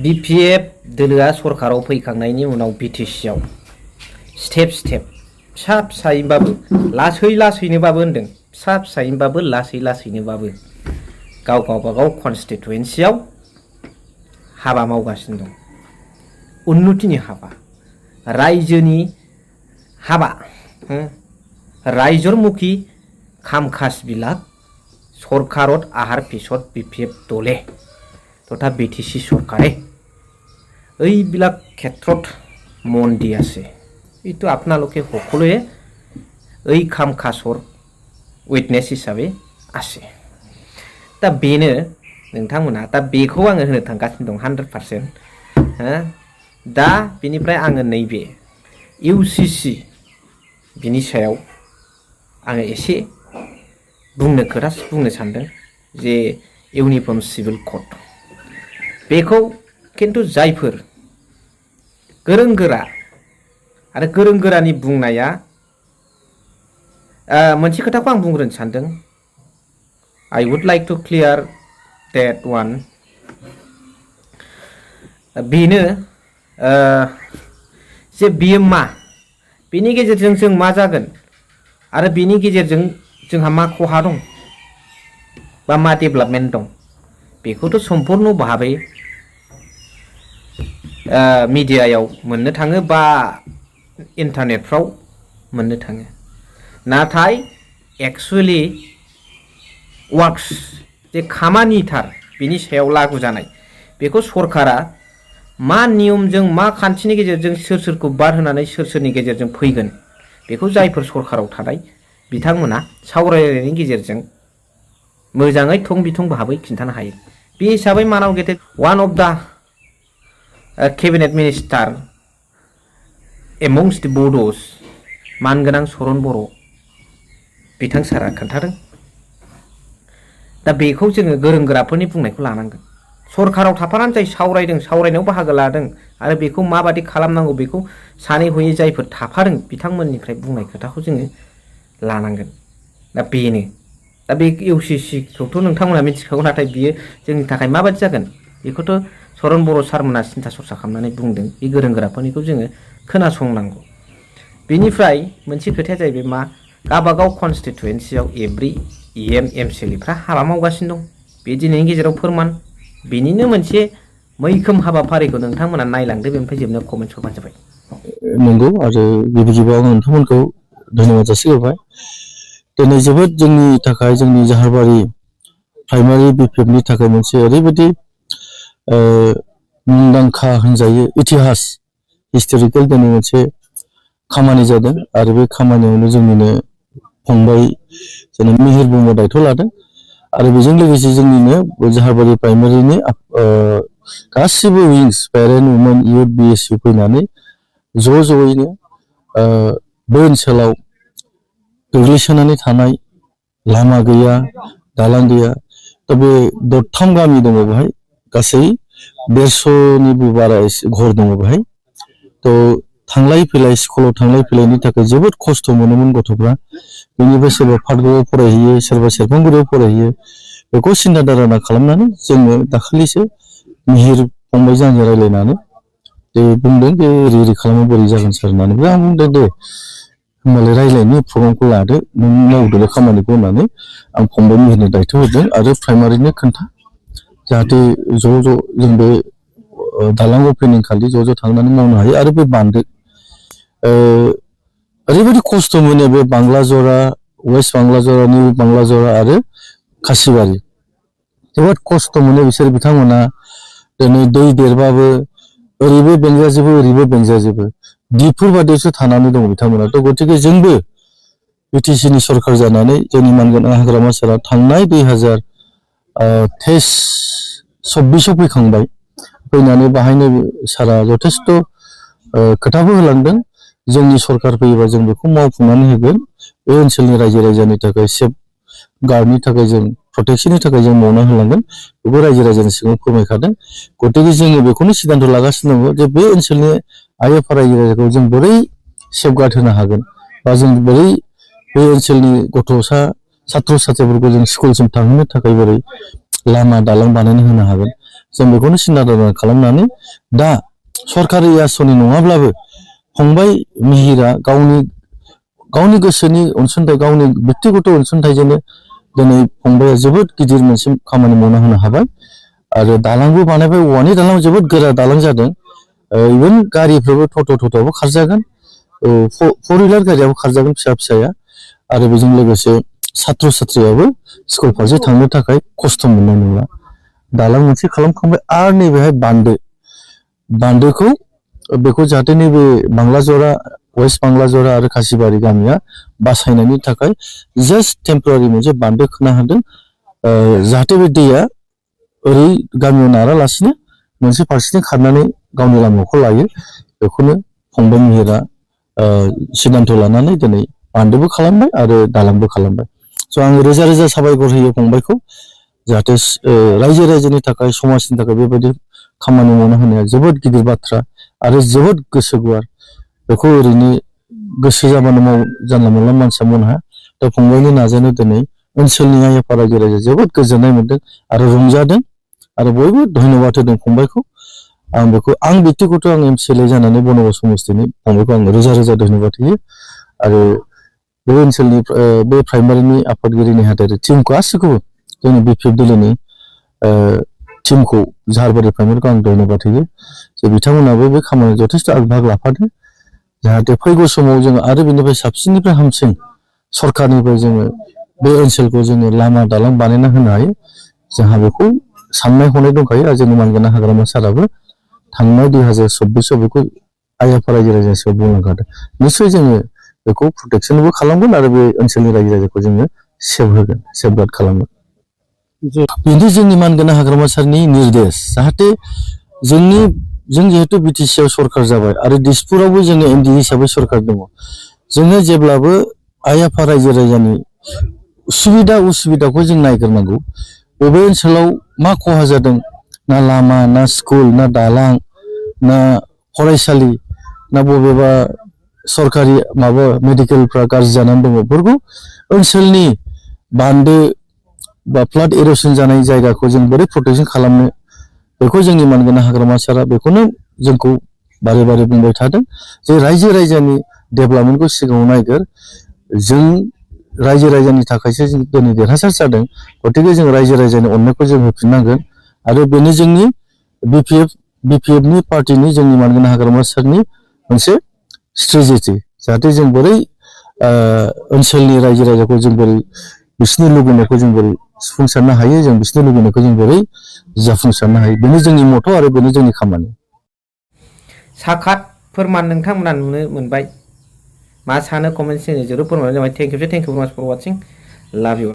BPF दोलोआ सरकाराव फैखांनायनि उनाव BTC आव स्टेप फिसा फिसायैबाबो लासैनोबाबो होनदों फिसा फिसायैबाबो लासैनोबाबो गावबागाव कन्स्टिटुएन्सियाव हाबा मावगासिनो दं। उन्नतिनि हाबा, रायजोनि हाबा, रायजरमुखी खामखास বিলাক सरकारों आहार पिছত BPF दले तथा BTC सरकारे এইবিলাক ক্ষেত্ৰত মন দি আছে। এইটো আপোনালোকে সকলোৱে এই খামখাসৰ উইটনেস হিসাबै আছে। दा बेनो नोंथांमोना दा बेखौ आङो होनो थांगासिनो दं 100%। दा बिनिफ्राय आङो नैबे UCC बिनि सायाव आङो एसे खोथा बुंनो सानदों जे इउनिफर्म सिविल कोड बेखौ किन्तु जायफोर गोरों गोरा आरो गोरों गोरानि बुंनाया मोनसे खोथाखौ आं बुंग्रोनो सानदों। I would like to clear that one. बेनो जे बियो मा बेनि गेजेरजों जों मा जागोन आरो बेनि गेजेरजों जोंहा मा खहा दं बा मा डेभेलपमेन्ट दं बेखौथ' सम्पूर्ण भाबै मिडियायाव मोननो थाङो बा इन्टारनेटफ्राव मोननो थाङो। नाथाय एक्चुअली वर्क्स जे खामानिथार बिनि सायाव लागु जानाय बेखौ सरकारा मा नियमजों मा खान्थिनि गेजेरजों सोरखौ बाद होनानै सोरनि गेजेरजों फैगोन बेखौ जायफोर सरकाराव थानाय बिथांमोना सावरायनायनि गेजेरजों मोजाङै थं बिथं भाबै खिन्थानो हायो। बे हिसाबै मानाव गेटे one of the cabinet minister amongst the Bodos मानगोनां चरण बर' बिथां सारा खोन्थादों। दा बेखौ जोङो गोरों गोराफोरनि बुंनायखौ लानांगोन। सरकाराव थाफानानै जाय सावरायनायाव बाहागो लादों आरो बेखौ माबादि खालामनांगौ बेखौ सानै हयै जायफोर थाफादों बिथांमोननिफ्राय बुंनाय खोथाखौ जोङो लानांगोन। दा बेनो दा बे UCCखौथ' नोंथांमोना मिथिखागौ नाथाय बियो जोंनि थाखाय माबादि जागोन बेखौथ' चरण बर' सारमोना सिन्था सरसा खालामनानै बुंदों। बे गोरों गोराफोरनिखौ जोङो खोनासंनांगौ। बेनिफ्राय मोनसे खोथाया जाहैबाय मा गावबागाव कन्स्टिटुएन्सियाव एभ्रि MCLAफ्रा हाबा मावगासिनो दं। बे दिनैनि गेजेराव फोरमान बेनिनो मोनसे मैखोम हाबाफारिखौ नोंथांमोना नायलांदो। बेनिफ्राय जोबनायाव कमेन्ट्स होबानो जाबाय। नंगौ आरो गिबियाव आं नोंथांमोनखौ धन्यबाद जासिहोबाय। दिनै जोबोद जोंनि थाखाय जोंनि जाहारबारि प्राइमारि BPFनि थाखाय मोनसे ओरैबायदि मुंदांखा होनजायो इतिहास हिस्टोरिकेल दिनै मोनसे खामानि जादों आरो बे खामानियावनो जोंनिनो फंबाय जेने मिहिर ब्रह्म दायथ' लादों आरो बेजों लोगोसे जोंनिनो जाहारबारि प्राइमारिनि गासिबो विंस पेरेन्ट वुमेन इउथ BSU फैनानै ज'यैनो बे ओनसोलाव गोग्लैसोनानै थानाय लामा गैया दालां गैया दा बे दरथाम गामि दङ बेहाय गासै 150निबो बारा घर दङ बेहाय। तो थांलाय फैलाय स्कुलाव थांलाय फैलायनि थाखाय जोबोद खस्थ' मोनोमोन गथ'फ्रा। बेनिफ्राय सोरबा पाठगावआव फरायहैयो सोरबा सेरफांगुरियाव फरायहैयो। बेखौ सिन्था धारना खालामनानै जोङो दाखालिसो मिहिर फंबायजों आंजों रायज्लायनानै जे बुंदों जे ओरै खालामो बोरै जागोन सार होननानै आं बुंदों दे होमबालाय रायज्लायनो प्रग्रामखौ लादो नों मावदो खामानिखौ होननानै आं फंबाय मिहिरनो दायथ' होदों आरो प्राइमारिनो खोन्था जाहाथे ज' जों बे दालां अपेनिं खालि ज' थांनानै मावनो हायो। आरो बे बान्दो ओरैबायदि खस्थ' मोनो बे बांलाजरा वेस्ट बांलाजरा निउ बांलाजरा आरो खासिबारि जोबोद खस्थ' मोनो बिसोर बिथांमोना। दिनै दै देरबाबो ओरैबो बेंजाजोबो ओरैबो बेंजाजोबो दिपफोर बादिसो थानानै दं बिथांमोना। थ' गतिके जोंबो BTCनि सरकार जानानै जोंनि मानगोनां हाग्रामा सारा थांनाय 2023-24 फैखांबाय। फैनानै बाहायनो सारा जथेस्थ' खोथाबो होलांदों जोंनि सरकार फैयोबा जों बेखौ मावफुंनानै होगोन। बे ओनसोलनि रायजो राजानि थाखाय सेफ गार्डनि थाखाय जों प्रटेक्शननि थाखाय जों मावना होलांगोन बेखौ रायजो राजानि सिगाङाव फोरमायखादों। गतिके जोङो बेखौनो सिद्धान्त लागासिनो दङ जे बे ओनसोलनि आइ आफा रायजो राजाखौ जों बोरै सेफगार्ड होनो हागोन बा जों बोरै बे ओनसोलनि गथ'सा साथ्र' साथ्रिफोरखौ जों स्कुलसिम थांहोनो थाखाय बोरै लामा दालां बानायनो होनो हागोन जों बेखौनो सिन्था धारना खालामनानै दा सरकारि आसनि नङाब्लाबो फंबाय मिहिरा गावनि गोसोनि अनसुंथाइ गावनि बेक्तिगत अनसुंथाइजोंनो दिनै फंबाया जोबोद गिदिर मोनसे खामानि मावना होनो हाबाय आरो दालांबो बानायबाय औवानि दालां जोबोद गोरा दालां जादों इभेन गारिफ्राबो थ'थ'आबो खारजागोन फर हुइलार गारियाबो खारजागोन फिसाया आरो बेजों लोगोसे सात्र सात्रियाबो स्कुल फारसे थांनो थाखाय खस्थ' मोननाय नंला दालां मोनसे खालामखांबाय आरो नैबेहाय बान्दोखौ बेखौ जाहाथे नैबे बांलाजरा वेस्ट बांलाजरा आरो खासिबारि गामिया बासायनायनि थाखाय जास्ट टेम्परारि मोनसे बान्दो खोना होदों जाहाथे बे दैया ओरै गामियाव नारालासिनो मोनसे फारसेथिं खारनानै गावनि लामाखौ लायो बेखौनो फंबाय मिहिरा सिद्धान्त लानानै दिनै बान्दोबो खालामबाय आरो दालांबो खालामबाय स' आङो रोजा रोजा साबायखर होयो फंबायखौ जाहाथे रायजो राजानि थाखाय समाजनि थाखाय बेबायदि खामानि मावनो होनाया जोबोद गिदिर बाथ्रा आरो जोबोद गोसो गुवार बेखौ ओरैनो गोसो जाबानो जानला मोनला मानसिया मावनो हाया दा फंबायनि नाजानायाव दिनै ओनसोलनि आइ आफा रायजो राजाया जोबोद गोजोननाय मोन्दों आरो रंजादों आरो बयबो धन्यबाद होदों फंबायखौ आं बेक्तिगत आं एमसिएलए जानानै बन'गा समस्तिनि फंबायखौ आं रोजा रोजा धन्यबाद होयो आरो बे ओनसोलनि बे प्राइमारिनि आफादगिरि नेहाथारि टिम गासैखौबो जोंनि बिपिएफ दिल्लीनि टिमखौ झारबारि प्राइमारिखौ आं धन्यबाद होयो जे बिथांमोनाबो बे खामानियाव जथेस्थ' आग-भाग लाफादों जाहाथे फैगौ समाव जोङो आरो बेनिफ्राय साबसिननिफ्राय हामसिन सरकारनिफ्राय जोङो बे ओनसोलखौ जोङो लामा दालां बानायना होनो हायो जोंहा बेखौ साननाय हनाय दंखायो आरो जोंनि मानगोनां हाग्रामा साराबो थांनाय 2024 आव बेखौ आइ आफा रायजो राजानि सायाव बुंलांखादों निस्सय जोङो बेखौ प्रटेक्सनबो खालामगोन आरो बे ओनसोलनि रायजो राजाखौ जोङो सेभ होगोन सेफगार्ड खालामगोन बेनो जोंनि मानगोनां हाग्रामा सारनि निर्देश जाहाथे जों जिहेतु बिटिसिआव सरकार जाबाय आरो दिसपुरावबो जोङो एनडि हिसाबै सरकार दङ जोङो जेब्लाबो आइ आफा रायजो राजानि सुबिदा उसुबिदाखौ जों नायग्रोनांगौ बबे ओनसोलाव मा खहा जादों ना लामा ना स्कुल ना दालां ना फरायसालि ना बबेबा सरकारि माबा मेडिकेलफ्रा गाज्रि जानानै दङ बेफोरखौ ओनसोलनि बान्दो बा फ्लाड इर'सन जानाय जायगाखौ जों बोरै प्रटेक्सन खालामनो बेखौ जोंनि मानगोनां हाग्रामा सारा बेखौनो जोंखौ बारे बारे बुंबाय थादों जे रायजो राजानि डेभेलपमेन्टखौ सिगाङाव नायगोर जों रायजो राजानि थाखायसो जों दिनै देरहासार जादों गतिके जों रायजो राजानि अननायखौ जों होफिननांगोन आरो बेनो जोंनि बिपिएफनि पार्टिनि जोंनि मानगोनां हाग्रामा सारनि मोनसे स्ट्रेटेजि जाहाथे जों बोरै ओनसोलनि रायजो राजाखौ जों बोरै बिसोरनि लुबैनायखौ जों बोरै सुफुंसारनो हायो जों बिसोरनि लुबैनायखौ जों बोरै जाफुंसारनो हायो बेनो जोंनि मथ' आरो बेनो जोंनि खामानि साखात फोरमान नोंथांमोना नुनो मोनबाय मा सानो कमेन्ट सेक्सनाव जरुर फोरमायबानो जाबाय थेंक इउ भेरि माच फर वाचिं लाभ इउ